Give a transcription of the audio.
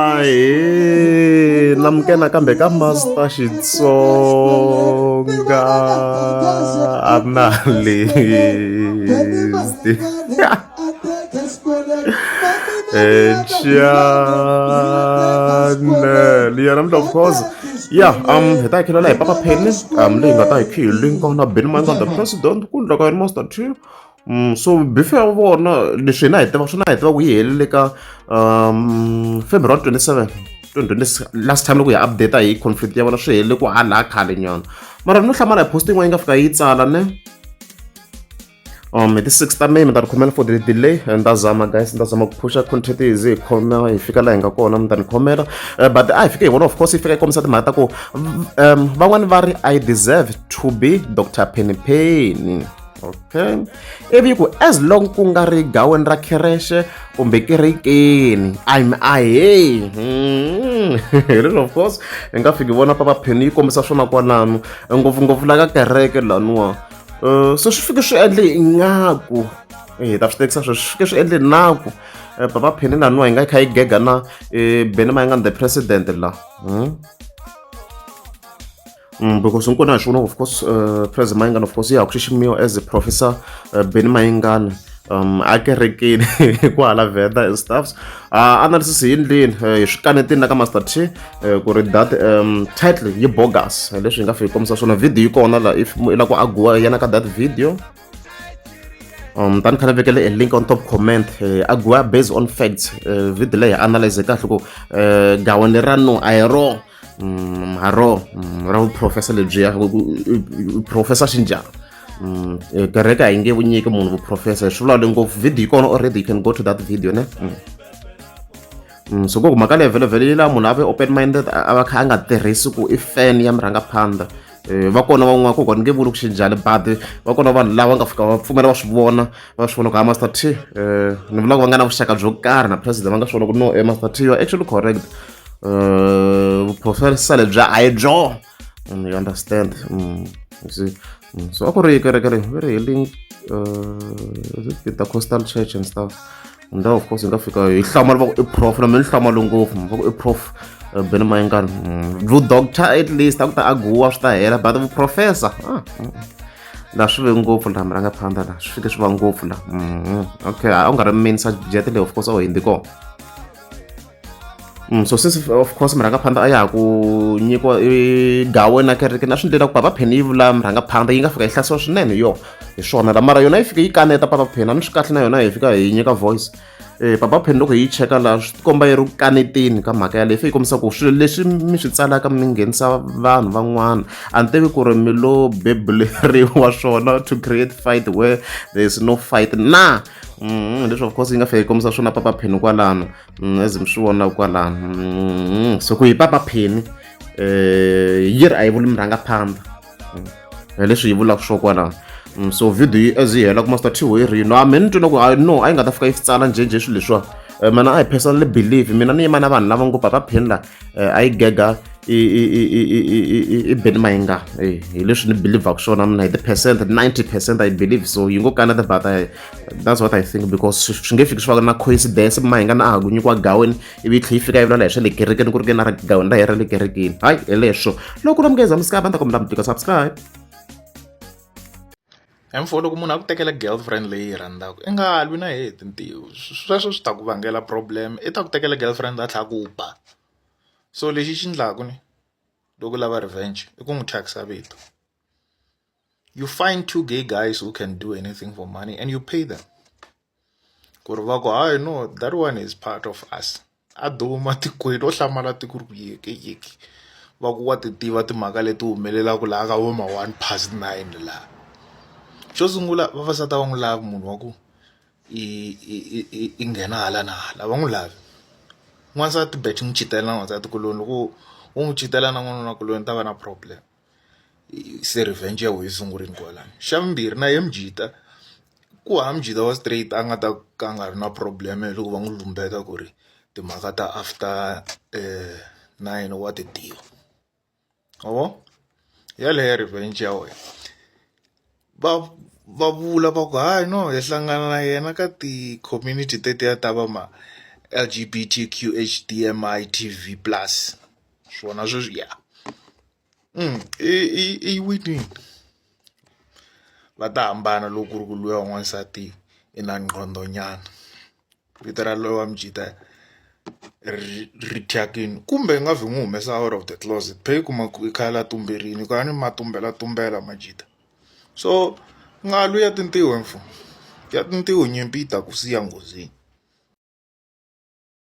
Ahee namukela kambe ka Master Xitsonga Analyst channel ya namuntlha of course ya hi ta hi khelela hi Papa Penny leyi nga ta hi khe hi linka na Benny Mayengani the president ku ndla ka yena Master T. So beef ya vona leswi hina hi tiva swona hi tiva ku yi helele ka February 27 2026 last time loko hi update hi conflict ya vona swi helele ku hala khale nyana mara no hlamala hi post yin'wana yi nga fika yi tsala ne hi ti 6 ta May mi ta ni khomela for the delay. Ni ta zama guys, ni ta zama ku phusha content hi ze hi khoma hi fika laha hi nga kona, mi ta ni khomela. But a hi fike hi vona, of course yi fika yi kombisa timhaka ta ku van'wani va ri I deserve to be Dr Penny Penny. Okay, ivi ku as long ku nga ri gaweni ra kherexe kumbe kerekeni, I'm ahe. Hi leswi of course hi nga fiki vona Papa Penny yi kombisa swona kwalano, ngopfungopfu la ka kereke laniwa. So swi fike swi endle ingaku hi ta swi tekisa sweswi, swi fike swi endle naku Papa Penny laniwa hi nga yi kha yi gega na Benny Mayengani the president la. Because hinkwenu hi swona, of course President Mayengani of course ya ha ku xiximiwa as a Professor Benny Mayengani a kerekeni kwala Venda and stuffs. Analysis hi endleni hi swi kanetini na ka Master T ku ri that title yi bogus. Leswi hi nga fiki kombisa swona, video yi kona la if i lava ku aguwa yana ka that video. Tani khale vekele a link on top comment. Aguwa based on facts. Video leyi hi analyze kahle ku gawani ra no a hi ro ha ro ra vuprofesa lebyiya professor xinjhani. Kereke a yi nge vunyiki munhu vuprofesa, hi swi vula ngopfu. Video yi kona already, you can go to that video ne. So ku mhaka leyi vhele vhele yi la munhu a ve open minded, a va kha a nga tirhisi ku i fan ya murhangaphandha. Va kona van'wana ku ni nge vuli ku xinjhani, but va kona vanhu lava nga fika va pfumela, va swi vona ku ha Master T, ni vula ku va nga na vuxaka byo karhi na president, va nga swi vona ku no, Master T, you are actually correct, vuprofesa lebyi a hi byo. You understand? You see? So a ku ri kereke ri ve ri healing, is it Pentecostal church and stuff? And then of course hi nga fika hi hlamala va ku i prof, na mina ni hlamale ngopfu va ku i Prof Benny Mayengani. Vu doctor at least a ku ta aguwa swi ta hela, but vuprofesa, ah, la swi ve ngopfu la murhangaphandha la swi fike swi va ngopfu la. Okay, a u nga ri main subject leyi, of course a wu hindi kona. So since of course murhangaphandha a ya ha ku nyikiwa gawe na kereke na swi ndlela ku Papa Penny yi vula murhangaphandha yi nga fika yi hlaseriwa swinene yo hi swona la, mara yona yi fike yi kaneta Papa Penny a ni swi kahle na yona hi fika hi nyika voice. Papa Penny loko hi yi cheka laha swi komba yi ri ku kaneteni ka mhaka yaleyo, yi fike yi kombisa ku swilo leswi mi swi tsalaka mi nghenisa vanhu van'wana, a ni tivi ku ri mi lo bebuleriwa swona to create fight where there is no fight na. Leswi of course yi nga fika yi kombisa swona Papa Penny kwalano. As mi swi vona kwalano. So ku hi Papa Penny yi ri a yi vuli murhangaphandha. Hi leswi yi vulaka swo kwalano. So video yi as yi hela ku Master T hi ri no, a mina ni twi na ku no a yi nga ta fika yi tsala njhenjhe swilo leswiwa. Mina I personally believe, mina ni yima na vanhu lava ngo Papa Penny la a yi gega i Benny Mayengani. Hi leswi ni believaka swona mina hi ti-percent 90% I believe so. Yi ngo kaneta, but that's what I think, because swi nge fiki swi va na coincidence Mayengani a ha ku nyikiwa gaweni ivi yi tlhe yi fika yi vulavula hi swa le kerekeni ku ri ke na ra gaweni ra hi ra le kerekeni. Hayi, hi leswo loko na mugeza misikava ni ta kombela mi tika subscribe. M4, loko munhu a ku tekela girlfriend leyi yi rhandzaka, i nga lwi na yehe tintiho, sweswo swi ta ku vangela problem. I ta ku tekela girlfriend a tlhela a ku ba. So lexi xi endlaku ni loko u lava revenge i ku n'wi thyakisa vito. You find two gay guys who can do anything for money and you pay them ku ri va ku, "Hayi no, that one is part of us." A duma tikweni, o hlamala tiko ri ku yeke yeke, va ku wa ti tiva timhaka leti humelelaka laha ka vo ma 9:01 laha. Xo sungula, vavasati a va n'wi lavi munhu wa ku i nghena hala na hala, va n'wi lavi n'wansati bet n'wi citela na n'wansati kuloni. Loko u n'wi citela na n'wanuna kuloni, ta va na problem. Se revenge ya wena yi sungurile kwalano. Xa vumbirhi, na ye mujita ku hava mujita wa straight a nga ta ka a nga ri na problem loko va n'wi lumbeta ku ri timhaka ta after 9 wa ti tiva. Wa vo yaleyo revenge ya wena va. Va vula va ku hayi no hi hlangana na yena ka ti-community tetiya ta va ma L_G_B_T_Q H_D_M_I T_V plus swona sweswi ya i i i winile va ta hambana loko ku ri ku luya wa n'wansati i na nqondo nyana. Vito ra loyi wa mujita ri ri thyakini kumbe i nga vhe n'wi humesa out of the closet phe i kuma ku i khale a tumberini hikuva a ni ma tumbela tumbela majita so nga lwi ya tintiho mfo ya tintiho nyimpi yi ta ku siya nghozini.